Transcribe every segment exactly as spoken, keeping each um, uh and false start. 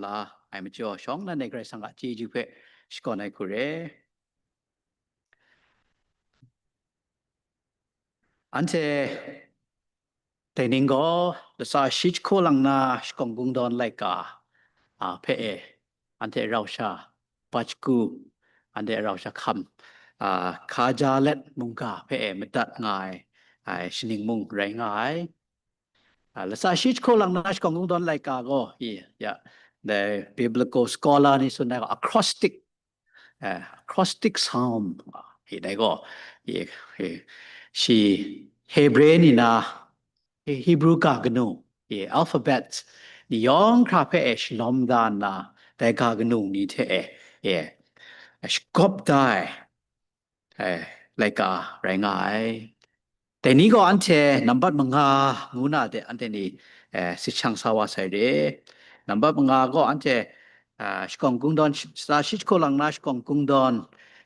la ai majaw, shawng nnan e Karai Kasang a chyeju hpe shakawn ai hku re. Anhte dai ning gaw, latsa shi jahku lang na shakawng kungdawn laika, a, hpe e, anhte rau sha, Pachku, anhte rau sha hkam, a, Khajalet mungga hpe e madat nga ai, ai shaning mung rai nga ai. A, latsa shi jahku lang na shakawng kungdawn laika gaw, i, ya, the biblical scholar ni tsun ai gaw, acrostic, eh, acrostic psalm, i, dai gaw, i, i, shi Hebre ni na, i, Hebrew ga kanu, i, alphabet ni yawng hkra hpe e shalawm da nna, dai ga kanu ni hte e, e, shagawp da ai, eh, laika rai nga ai. Dai ni gaw anhte nambat manga ngu na de anhte ni, eh, si shang sa wa sai re. Nambat manga gaw anhte, ah, shakawng kungdawn, sh-, latsa shi jahku lang na shakawng kungdawn,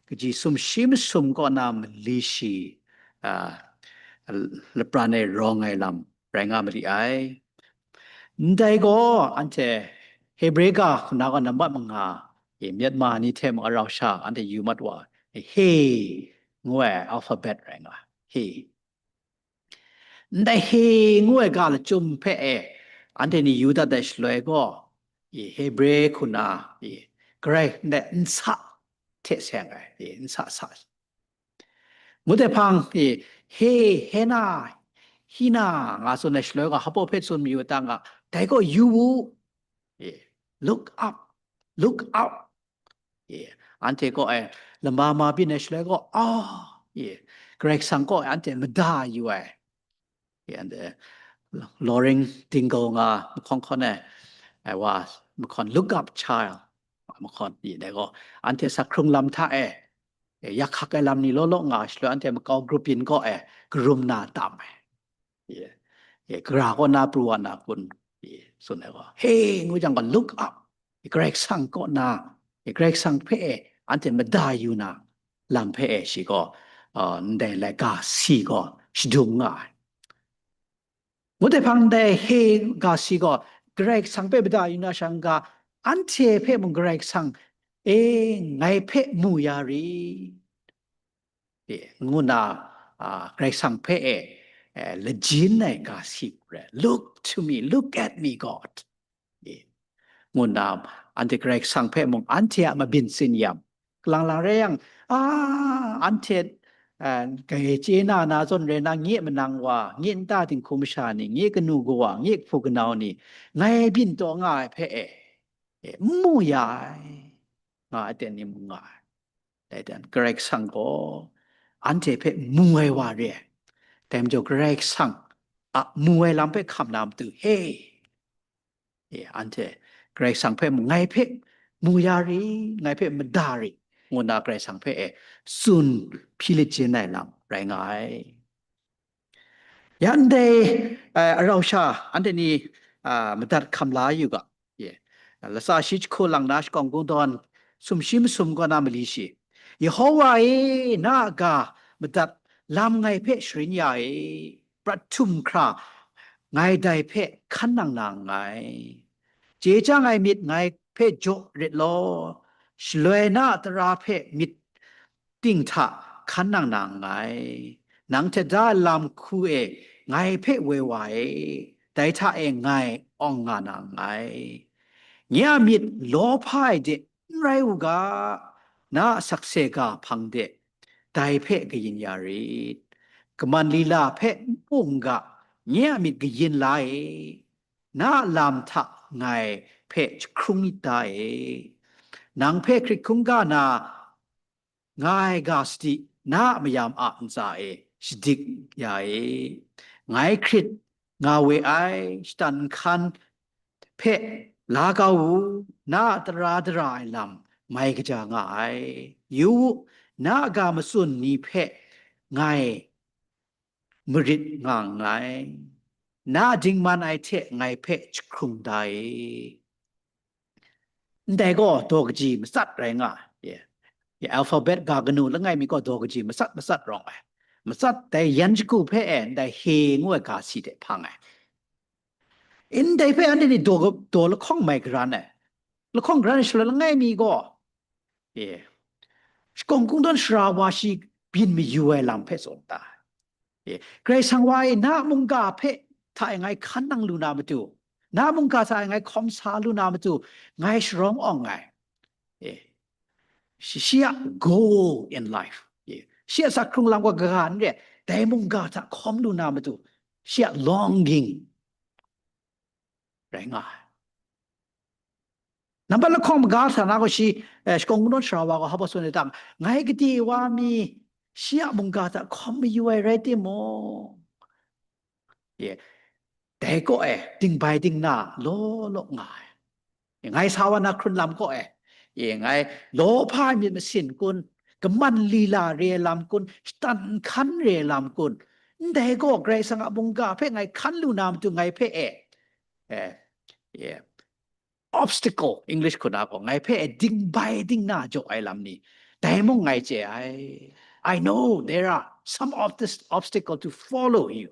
kaji sumshi masum kaw na mali shi, ah, lapran e rawng ai lam rai nga mali ai. Ndai gaw anhte Hebre ga hku na gaw nambat manga, e, Myanmar ni hte mung a rau sha anhte yu mat wa, e, he ngu ai alphabet rai nga, he. Ndai he ngu ai ga lachyum hpe e, anhte ni yu dat ai shaloi gaw, i, Hebre hku na, i, Karai ndai nsa hte seng ai, i, nsa sa. Ngut ai hpang, i, he, hena, hina, nga tsun ai shaloi gaw, hpaw hpe tsun mayu ta nga, dai gaw yu u, i, look up, look up, i, anhte gaw e, lama ma byin ai shaloi gaw, a, i, Karai Kasang gaw anhte mada yu ai. I, anhte Loring Dinggo nga mahkawng hkawn e, ai wa mahkawn, look up child, mahkawn, i, dai gaw, anhte asak hkrung lam hta e, e, yak hkak ai lam ni law law nga shaloi, anhte makau grup yin kaw e, karum na tam ai. Ye, ye, gara kaw na pru wa na kun, ye, tsun ai gaw, he ngu jang gaw, look up, Karai Kasang kaw na, Karai Kasang hpe e, anhte mada yu na lam hpe e, shi gaw, ah, ndai laika si gaw shadum nga ai. Ngut ai hpang, ndai he ga si gaw, Karai Kasang hpe mada yu na shang ga, anhte hpe mung Karai Kasang, e, ngai hpe mu ya rit, e, ngu na, a, Karai Kasang hpe e, e, lajin ai ga si rai, look to me, look at me, God, e, ngu na, anhte Karai Kasang hpe mung anhte a mabyin tsin yam, kalang lang rai yang, a, anhte, a, grai chye na na zawn rai na, nye manang wa, nye nta dinghku masha ni, nye kanu kawa, nye kahpu kanau ni, ngai byin taw nga ai hpe e, e, n mu ya ai, nga ai ten ni mung nga ai. Dai dan, Karai Kasang gaw anhte hpe mu ai wa re ai. Dai majaw, Karai Kasang a mu ai lam hpe hkam na matu, he, e, anhte Karai Kasang hpe mu, ngai hpe mu ya ri, ngai hpe mada ri, ngu na Karai Kasang hpe e tsun hpyi lajin ai lam rai nga ai. Ya ndai, eh, arau sha, anhte ni, ah, madat hkam la yu ga. Ye. Latsa shi jahku lang na shakawng kungdawn, sumshi masum kaw na mali shi. Yehowa e, na a ga madat lam ngai hpe sharin ya e, prat htum hkra ngai dai hpe hkan nang na nngai. Chye chyang ai myit ngai hpe jaw rit law, shaloi na a tara hpe myit ting hta hkan nang na nngai. Nang hte da ai lam hku e ngai hpe woi wa e, dai hta e ngai awng nga na nngai. Nye a myit lawhpa ai de n rai u ga, na a sakse ga hpang de dai hpe kayin ya rit. Kaman lila hpe n pu n ga, nye a myit kayin la e. Na a lam hta ngai hpe jahkrung myit da e. Nang hpe hkrit hkungga na nga ai ga sadi, na a mayam a ntsa e shadik ya e. Ngai hkrit nga we ai shatan nhkan hpe la kau u, na a tara dara ai lam mai kaja nga ai. Yu u, na a ga matsun ni hpe ngai marit nga nngai. Na a dingman ai hte ngai hpe jahkrung da e. Ndai gaw daw kaji matsat rai nga ai. Ye. Ye, alphabet ga kanu langai mi gaw daw kaji matsat matsat rawng ai. Matsat dai yan shagu hpe e ndai he ngu ai ga si de hpang ai. Ndai hpe anhte ni daw, daw lahkawng mai garan ai. lahkawng gara shaloi langai mi gaw, e, shakawn kungdawn sara wa shi byin mayu ai lam hpe tsun ta. E, Karai Kasang wa e na a mungga hpe hta e ngai hkan nang lu na matu, na a mungga hta e ngai hkawm sa lu na matu, ngai sharawng awng ai. E, shi, shi a goal in life. E, shi a asak hkrung lam gaw kaga n re, dai mungga hta hkawm lu na matu, shi a longing rai nga ai. Nambat lahkawng maga sa na gaw shi, eh, shakawn kungdawn sara wa gaw hpa tsun ai tang, ngai gade wa mi shi a mungga hta hkawm mayu ai rai timung, ye, dai kaw e dingbai dingna law law nga ai. Ye, ngai sa wa na hkrun lam kaw e, ye, ngai lawhpa ai myit masin kun, kaman lila re ai lam kun, shatan hkan re ai lam kun, ndai gaw Karai Kasang a mungga hpe ngai hkan lu na matu ngai hpe e, eh, ye, obstacle, English hku na gaw, ngai hpe dingbai dingna jaw ai lam ni, dai mung ngai chye ai. I know there are some of this obstacle to follow you.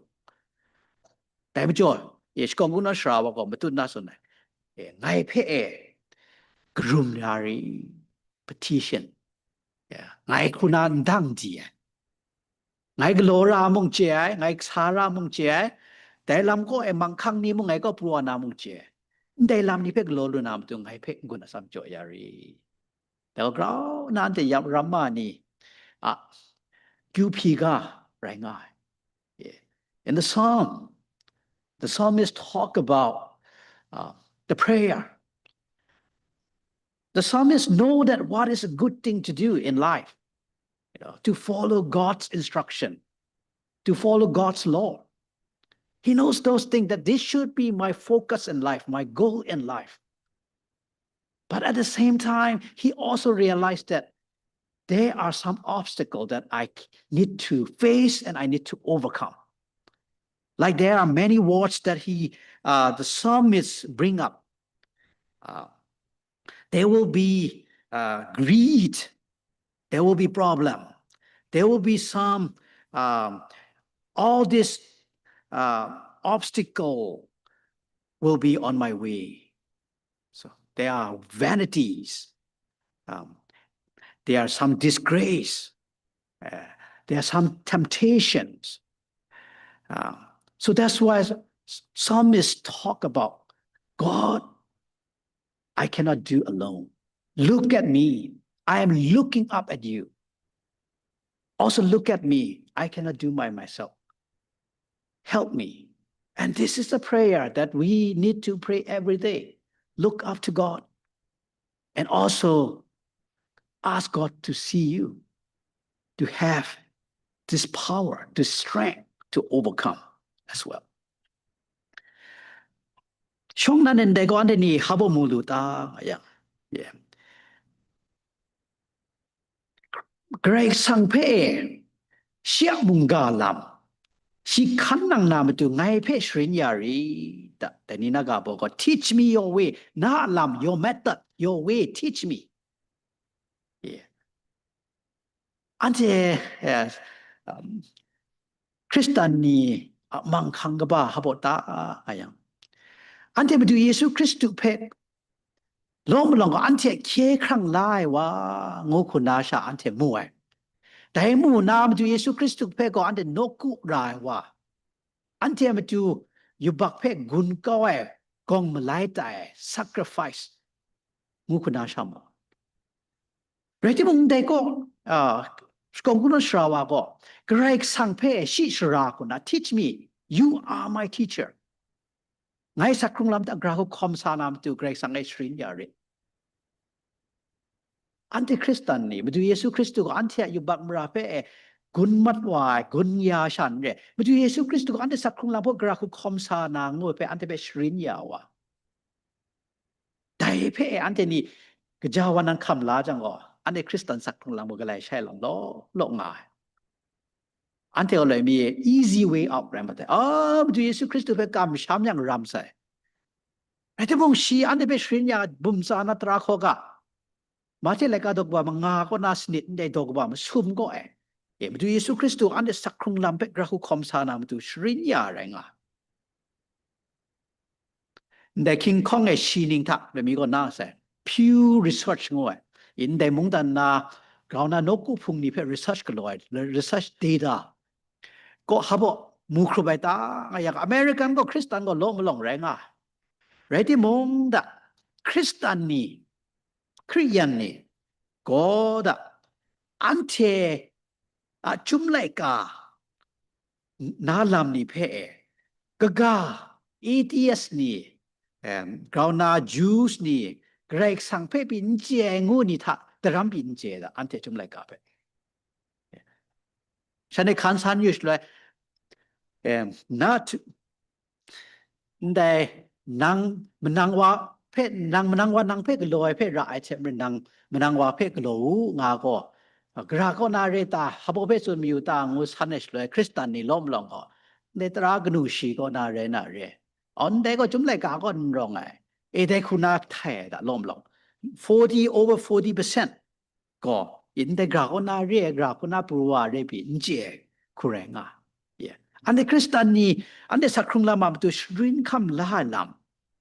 Dai majaw, e, shakawn kungdawn sara wa gaw matut na tsun ai. E, ngai hpe e, karum ya ri, petition. Ya, ngai hku na ndang di ai. Ngai galaw ra mung chye ai, ngai sa ra mung chye ai, dai lam kaw e manghkang ni mung ngai kaw pru wa na mung chye ai. Ndai lam ni hpe galaw lu na matu ngai hpe n-gun atsam jaw ya ri. Dai gaw grau na anhte yam ram ma ni a kyu hpyi ga rai nga ai. Yeah. In the psalm, the psalmist talk about, uh, the prayer. The psalmist know that what is a good thing to do in life, you know, to follow God's instruction, to follow God's law. He knows those things, that this should be my focus in life, my goal in life. But at the same time, he also realized that there are some obstacles that I c-, need to face and I need to overcome. Like, there are many words that he, uh, the psalmist bring up. Uh, there will be, uh, greed. There will be problem. There will be some, um, all this, uh, obstacle will be on my way. So there are vanities. Um, there are some disgrace. Uh, there are some temptations. Uh, so that's why s-, psalmists talk about, "God, I cannot do alone. Look at me. I am looking up at you. Also look at me. I cannot do by myself. Help me." And this is a prayer that we need to pray every day. Look up to God and also ask God to see you, to have this power, this strength to overcome as well. Shawng nnan ndai gaw anhte ni hpa baw mu lu ta nga yang, yeah. Karai Kasang hpe shi a mungga lam, shi hkan nang na matu ngai hpe sharin ya ri ta. Dai ni na ga baw gaw, "Teach me your way," na a lam, your method, your way, teach me. Yeah. Anhte, eh, um, Hkristan ni a manghkang kaba hpa baw ta a yang, anhte Madu Yesu Hkristu hpe law malawng gaw anhte hkye hkrang la ai wa, ngu hku na sha anhte mu ai. Dai mu na Madu Yesu Hkristu hpe gaw anhte nawku ra ai wa, anhte a matu yubak hpe gun kau ai gawng malai tai ai sacrifice ngu hku na sha mu. Rai timung, ndai gaw, ah, shakawn kungdawn sara wa gaw, Karai Kasang hpe shi shara hku na, "Teach me, you are my teacher." Ngai asak hkrung lam hta gara hku hkawm sa na matu Karai Kasang e sharin ya rit. Anhte Hkristan ni, Madu Yesu Hkristu gaw anhte a yubak mara hpe e gun mat wa ai, gun ya sha n re. Madu Yesu Hkristu gaw anhte asak hkrung lam hpe gara hku hkawm sa na ngu hpe anhte hpe sharin ya wa. Dai hpe e anhte ni gaja wa nan hkam la jang gaw, anhte Hkristan asak hkrung lam gaw galai shai lang law law nga ai. Anhte gaw loi mi e easy way out rai mat ai. Ah, Madu Yesu Hkristu hpe kamsham yang ram sai. Rai timung, shi anhte hpe sharin ya bum tsa na tara hkaw ga, Mahte laika daw kaba manga kaw na sanit ndai daw kaba masum gaw e, e, Madu Yesu Hkristu anhte asak hkrung lam hpe gara hku hkawm sa na matu sharin ya rai nga. Ndai hkying hkawng e shi ning hta lami gaw na sai. Pew Research ngu ai, ndai mungdan na, grau na nawku hpung ni hpe research galaw ai, research data kaw hpa mu hkrup ai ta nga yang, American gaw Hkristan gaw law malawng rai nga ai. Rai timung da, Hkristan ni, Hkriyan ni gaw da, anhte a chyum laika na lam ni hpe e, kaga atheist ni, em, grau na Jews ni, Karai Kasang hpe pyi n chye ai ngu ni hta daram pyi n chye ai da, anhte chyum laika hpe. Shanhte hkan san yu shaloi, em, na htu-, ndai nang manang wa hpe, nang manang wa nang hpe galaw ai hpe ra ai hte maren, nang manang wa hpe galaw u nga gaw, gara kaw na re ta, hpa baw hpe tsun mayu ta ngu san ai shaloi, Hkristan ni law malawng gaw, ndai tara kanu shi kaw na rai na re. Aw, ndai gaw chyum laika kaw n rawng ai. E, dai hku na htai ai da law malawng, forty, over forty percent gaw, ndai gara kaw na re ai, gara hku na pru wa re pyi n chye ai hku rai nga ai. Anhte Hkristan ni, anhte sak hkrung lam a matu sharin hkam la ai lam,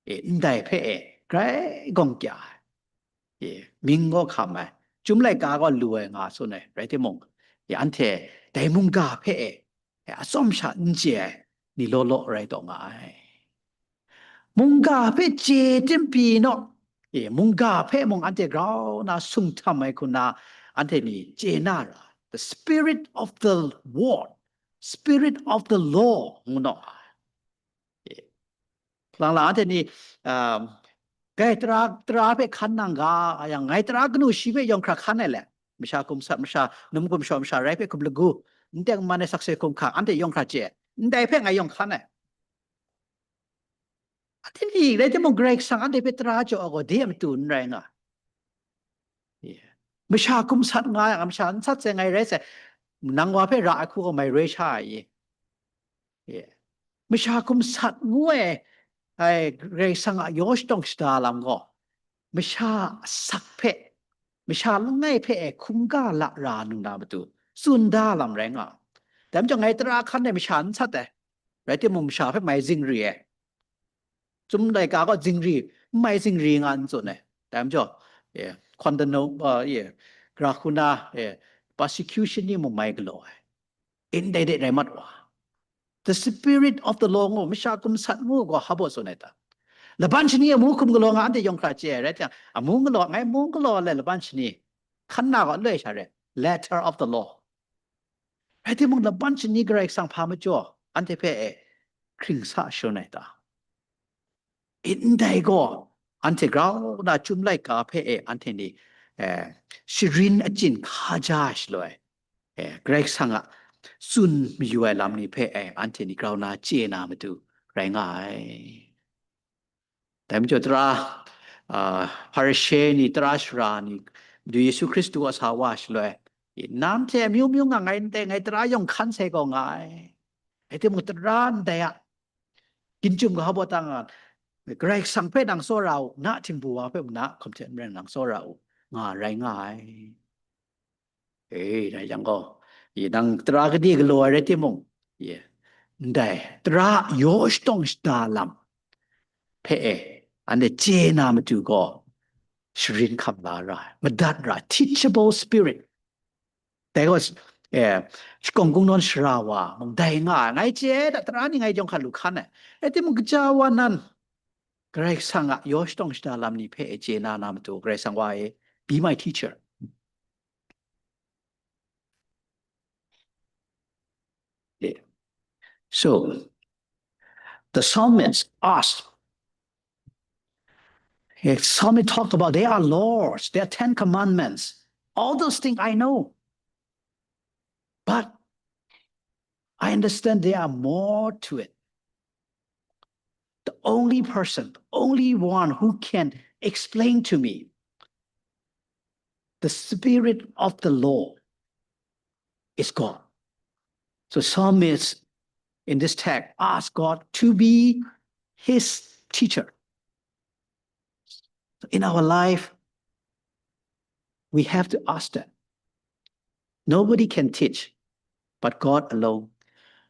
e, ndai hpe e, grai gawng kya ai. E, mying gaw hkam ai, chyum laika gaw lu ai nga tsun ai, rai timung, e, anhte dai mungga hpe e, e, atsawm sha n chye ai ni law law rai taw nga ai. Mungga hpe chye tim pyi naw, e, mungga hpe mung anhte grau na sung htam ai hku na, anhte ni chye na ra, the spirit of the word, spirit of the law ngu naw nga ai. E, lang la, anhte ni, um, gai tara, tara hpe hkan nang ga, a yang, ngai tara kanu shi hpe yawng hkra hkan ai le, masha hkum sat masha, num hkum shaw masha rai hpe hkum lagu, n teng n man ai sakse hkum hkang, anhte yawng hkra chye, ndai hpe ngai yawng hkan ai. Anhte ni rai timung, Karai Kasang anhte hpe tara jaw ai gaw, de a matu n rai nga. Yeah. Masha hkum sat nga yang, masha n sat sai ngai rai sai, nang wa hpe ra ai hku gaw mai roi sha ai i? Yeah. Masha hkum sat ngu ai, ai Karai Kasang a yaw shatawng shada lam gaw, masha asak hpe, masha langai hpe e hkungga la ra nu na matu, tsun da lam rai nga. Dai majaw ngai tara hkan e masha n sat ai, rai timung, masha hpe mai zingri ai. Chyum laika gaw zingri, n mai zingri nga n tsun ai. Dai majaw, e, condemn, uh, e, gara hku na, e, persecution ni mung mai galaw ai. Ndai de rai mat wa. The spirit of the law ngu, masha hkum sat ngu gaw hpa baw tsun ai ta? Laban shani amu hkum galaw nga anhte yawng hkra chye ai rai timung, amu galaw, ngai amu galaw le laban shani, hkan na gaw n loi sha re, letter of the law. Rai timung, laban shani Karai Kasang hpa majaw anhte hpe e hkring sa sharin ai ta? Ndai gaw, anhte grau na chyum laika hpe e anhte ni, eh, sharin achyin hkaja ai shaloi, eh, Karai Kasang a tsun mayu ai lam ni hpe e anhte ni grau na chye na matu rai nga ai. Dai majaw tara, ah, Hparishe ni, tara sara ni, Madu Yesu Hkristu a sa wa shaloi, nanhte amyu myu nga ngai ndai, ngai tara yawng hkan sai gaw nga ai. Rai timung, tara ndai a, ginchyum ga hpa baw ta nga, Karai Kasang hpe nang tsawra u, na htingbu wa hpe mung na hkum hte maren nang tsawra u, nga rai nga ai. E, dai jang gaw, e, nang tara gade galaw ai rai timung, e, ndai tara yaw shatawng shada lam hpe e, anhte chye na matu gaw, sharin hkam la ra ai, madat ra ai, teachable spirit. Dai gaw, eh, shakawn kungdawn sara wa mung dai nga ai, ngai chye ai da, tara ni ngai yawng hkra lu hkan ai. Rai timung, kaja wa nan Karai Kasang a yaw shatawng shada lam ni hpe e chye na na matu, Karai Kasang wa e, be my teacher. Yeah. So, the psalmist asked, the psalmist talked about, there are laws, there are Ten Commandments. All those things I know. But I understand there are more to it. The only person, the only one who can explain to me the spirit of the law is God. So psalmist in this text asks God to be his teacher. In our life, we have to ask that. Nobody can teach, but God alone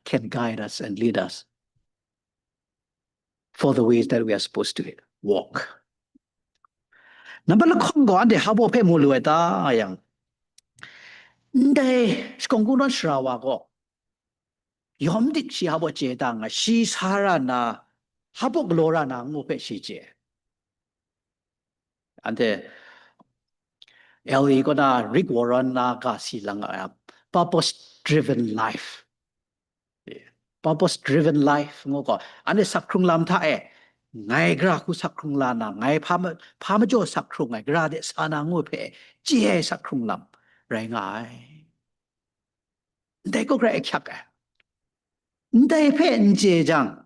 can guide us and lead us for the ways that we are supposed to walk. Nambat lahkawng gaw anhte hpa baw hpe mu lu ai ta, nga yang, ndai shakawn kungdawn sara wa gaw, yawm dik shi hpa baw chye ta nga, shi sa ra na, hpa baw galaw ra na ngu hpe shi chye. Anhte L E kaw na Rick Warren na ga si lang ai, purpose driven life. Purpose driven life ngu gaw, anhte sak hkrung lam hta e, ngai gara hku sak hkrung la na, ngai hpa ma-, hpa majaw sak hkrung ai, gara de sa na ngu hpe chye ai sak hkrung lam rai nga ai. Ndai gaw grai ahkyak ai. Ndai hpe n chye jang,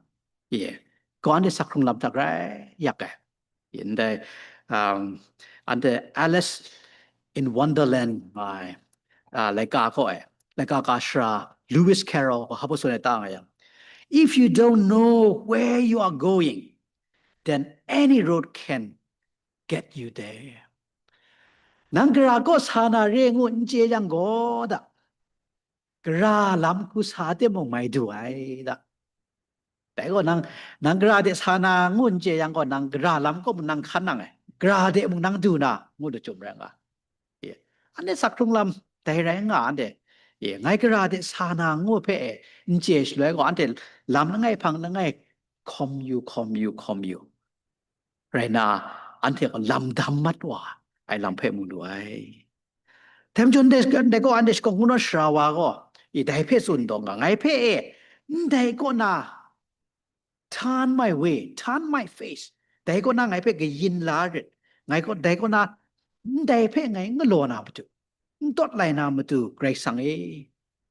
ye, gaw anhte sak hkrung lam hta grai yak ai. Ye, ndai, um, anhte Alice in Wonderland nga ai, ah, laika kaw e, laika ka sara Lewis Carroll gaw hpa baw tsun ai ta nga yang, "If you don't know where you are going, then any road can get you there." Nang gara kaw sa na re ngu n chye yang gaw da, gara lam hku sa timung mai du ai da. Dai gaw nang, nang gara de sa na ngu n chye yang gaw, nang gara lam kaw mung nang hkan nang ai, gara de mung nang du na ngu lachyum rai nga. Ye. Anhte sak hkrung lam dai rai nga, anhte, ye, ngai gara de sa na ngu hpe e n chye shaloi gaw, anhte lam langai hpang langai hkawm yu, hkawm yu, hkawm yu. Rai na, anhte gaw lam dam mat wa ai lam hpe mu lu ai. Dai majaw ndai, ndai gaw anhte shakawn kungdawn sara wa gaw, i dai hpe tsun taw nga, ngai hpe e, ndai kaw na, turn my way, turn my face, dai kaw na ngai hpe kayin la rit, ngai gaw, dai kaw na, ndai hpe ngai n galaw na matu, n tawt lai na matu, Karai Kasang e,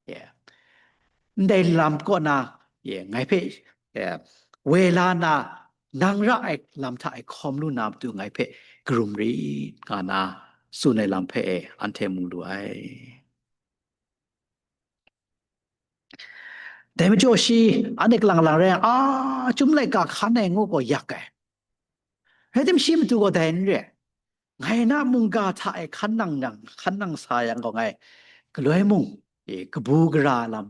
ye, ndai lam kaw na, ye, ngai hpe, ye, woi la na, nang ra ai lam hta e hkawm lu na matu ngai hpe karum rit, nga na tsun ai lam hpe e anhte mu lu ai. Dai majaw shi anhte kalang lang rai, a, chyum laika hkan ai ngu gaw yak ai. Rai tim, shi matu gaw dai n re. Ngai na mungga hta e hkan nang yang, hkan nang sa yang gaw, ngai galoi mung, e, kabu gara ai lam,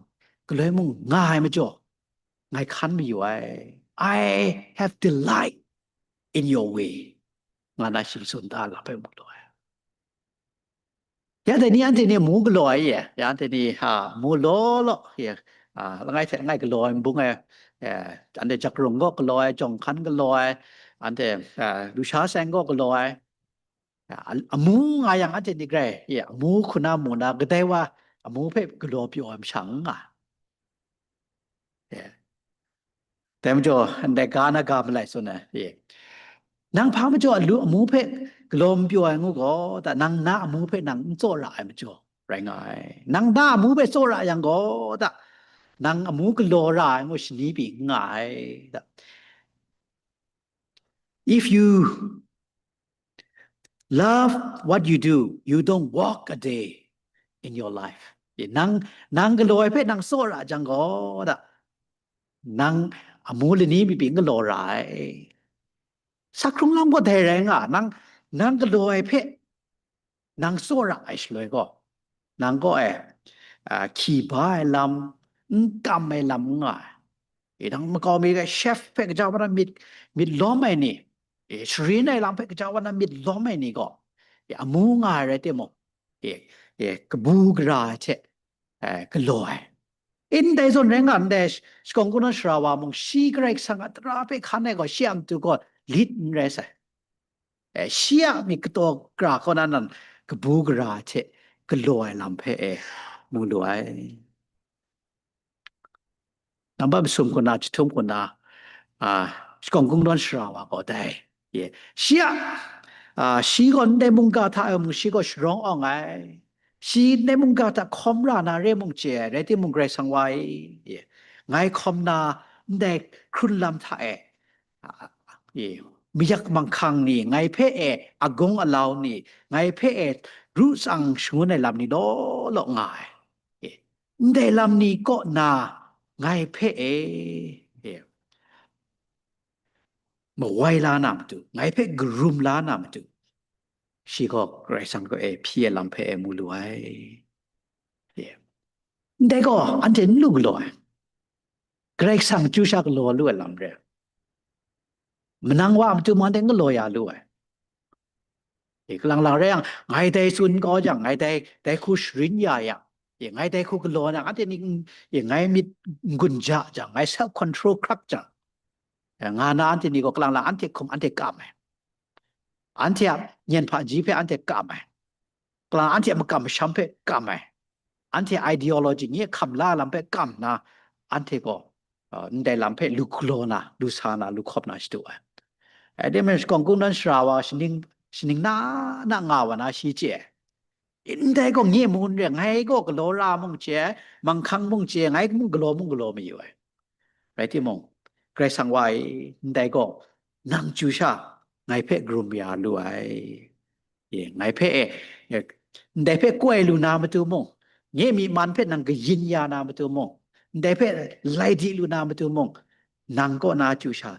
galoi mung nga ai majaw, ngai hkan mayu ai. "I have delight in your way," nga na shi tsun da lam hpe mu lu ai. Ya dai ni, anhte ni mu galaw ai ye, ya anhte ni, ha, mu law law ye, a, langai hte langai galaw ai, nbung ai, e, anhte jakrung gaw galaw ai, jawng hkan galaw ai, anhte, a, lusha seng gaw galaw ai, a, amu nga yang anhte ni grai, ye, amu hku na mu na, kadai wa amu hpe galaw pyaw ai masha n nga. Ye. Dai majaw, ndai ga na ga malai tsun ai, ye. Nang hpa majaw alu amu hpe galaw n pyaw ai ngu gaw, da, nang na amu hpe nang n tsawra ai majaw rai nga ai. Nang na amu hpe tsawra yang gaw, da, nang amu galaw ra ai ngu shani pyi n nga ai, da. If you love what you do, you don't walk a day in your life. Nang, nang galaw ai hpe nang tsawra jang gaw, da, nang amu lani mi pyi n galaw ra ai. Sak hkrung lam gaw dai rai nga, nang, nang galaw ai hpe nang tsawra ai shaloi gaw, nang gaw e, a, hkyi ba ai lam, n kam ai lam n nga ai. E, nang makau mi ga chef hpe kaja wa na myit, myit lawm ai ni, e, sharin ai lam hpe kaja wa na myit lawm ai ni gaw, e, amu nga ai rai timung, e, e, kabu gara ai hte, e, galaw ai. Ndai zawn rai nga ndai, sh-, shakawn kungdawn sara wa mung, shi Karai Kasang a tara hpe hkan ai gaw, shi a matu gaw lit n rai sai. E, shi a myit kataw kra kaw na nan kabu gara hte galaw ai lam hpe e mu lu ai. Nambat masum kaw na, jahtum kaw na, a, shakawn kungdawn sara wa gaw dai. Ye. Shi a, a, shi gaw ndai mungga hta e mung shi gaw sharawng awng ai. Shi ndai mungga hta hkawm ra na re mung chye ai, rai timung Karai Kasang wa e, ye, ngai hkawm na ndai hkrun lam hta e, a, e, mayak manghkang ni ngai hpe e agung alau ni, ngai hpe e ru tsang shangun ai lam ni law law nga ai. E, ndai lam ni kaw na ngai hpe e, e, mawai la na matu, ngai hpe karum la na matu, shi gaw Karai Kasang kaw e hpyi ai lam hpe e mu lu ai. Ye. Ndai gaw anhte n lu galaw ai. Karai Kasang chyu sha galaw lu ai lam re. Manang wa a matu mung anhte n galaw ya lu ai. E, kalang lang rai yang, ngai dai tsun kau jang, ngai dai, dai hku sharin ya yang, e, ngai dai hku galaw yang, anhte ni, e, ngai myit n-gun ja jang, ngai self control hkrak jang, e, nga na anhte ni gaw kalang lang anhte hkum anhte kam ai. Anhte a nyen hpa ji hpe anhte kam ai. Kalang anhte a makam masham hpe kam ai. Anhte ideology nye hkam la lam hpe kam na, anhte gaw, uh, ndai lam hpe lu galaw na, lu sa na, lu hkawp na shadu ai. Rai timung, shakawn kungdawn sara wa shaning, shaning na na nga wa na shi chye ai. Ndai gaw nye mung n re, ngai gaw galaw ra mung chye ai, manghkang mung chye ai, ngai mung galaw mung galaw mayu ai. Rai timung, Karai Kasang wa e, ndai gaw, nang chyu sha, ngai hpe karum ya lu ai. E, ngai hpe e, e, ndai hpe koi lu na matu mung, nye myi man hpe nang kayin ya na matu mung, ndai hpe lai di lu na matu mung, nang kaw na chyu sha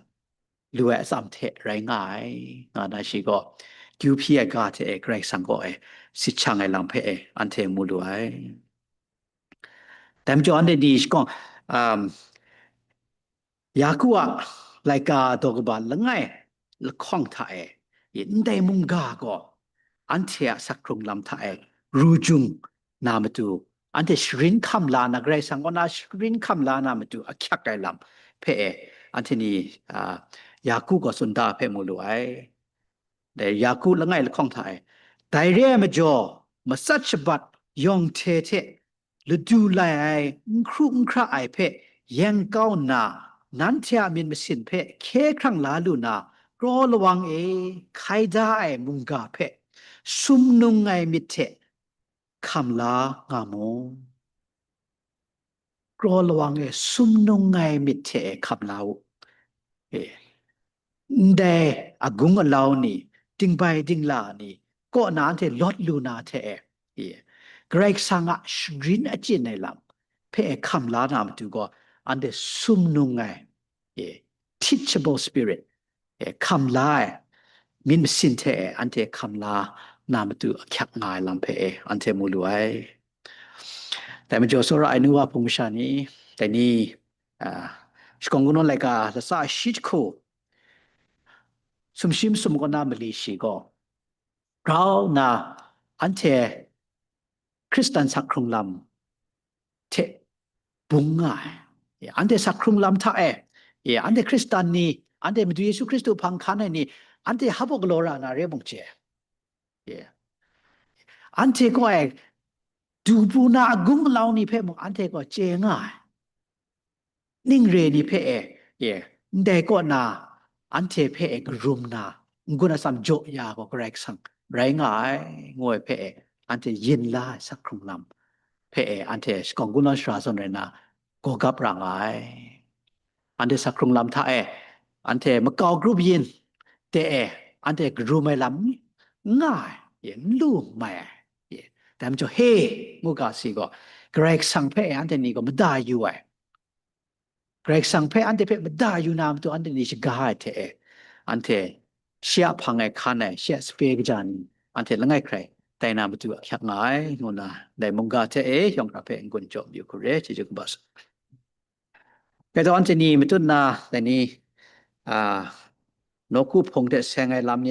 lu ai atsam hte rai nga ai, nga na shi gaw, kyu hpyi ai ga hte e Karai Kasang kaw e sit shang ai lam hpe e anhte mu lu ai. Dai majaw anhte ni shakawng, um, Yaku a laika daw kaba langai lahkawng hta e, i ndai mungga gaw anhte a sak hkrung lam hta e ru jung na matu, anhte sharin hkam la na, Karai Kasang kaw na sharin hkam la na matu ahkyak ai lam hpe e, anhte ni, a, Yaku gaw tsun da hpe mu lu ai. Dai Yaku langai lahkawng hta e, dai re ai majaw, matsat shabat yawng hte hte ladu lai ai, n hkru n hkra ai hpe yeng kau nna, nanhte a myit masin hpe hkye hkrang la lu na, kraw lawang e hkai da ai mungga hpe sumnung ai myit hte hkam la nga mu. Kraw lawang e sumnung ai myit hte e hkam la u. E, ndai agung alau ni, dingbai dingla ni, kaw na anhte lawt lu na hte e, e, Karai Kasang a sharin achyin ai lam hpe e hkam la na matu gaw, anhte sumnung ai, e, teachable spirit, e, hkam la ai, myit masin hte e anhte hkam la na matu ahkyak nga ai lam hpe e anhte mu lu ai. Dai majaw, tsawra ai nu wa hpung masha ni, dai ni, a, shakawn kungdawn laika latsa shi jahku, sumshi masum kaw na mali shi gaw, grau nna anhte Hkristan sak hkrung lam hte bung nga ai. Ya, anhte sak hkrung lam hta e, ya, anhte Hkristan ni, anhte Madu Yesu Hkristu hpang hkan ai ni, anhte hap u galaw ra na re mung chye. Ya. Anhte kaw ai du pru na agung alau ni hpe mung anhte gaw chye nga ai. Ning re ni hpe e, e, ndai kaw na, anhte hpe e karum na, n-gun atsam jaw ya gaw Karai Kasang rai nga ai, ngu ai hpe e, anhte yin la ai sak hkrung lam hpe e, anhte shakawn kungdawn sara zawn rai nna, gawgap ra nga ai. Anhte sak hkrung lam hta e, anhte makau grup yin de e, anhte karum ai lam n nga ai, e, n lu n mai ai. E, dai majaw, he, ngu ga si gaw, Karai Kasang hpe e anhte ni gaw mada yu ai. Karai Kasang hpe anhte hpe mada yu na matu anhte ni shaga ai hte e, anhte shi a hpang e hkan ai, shi a sape kaja ni, anhte langai hkrai tai na matu ahkyak nga ai, ngu nna, dai mungga hte e yawng hkra hpe n-gun jaw mayu hku re, chyeju kaba sa. Rai taw, anhte ni matut na, dai ni, a, nawku hpung hte seng ai lam ni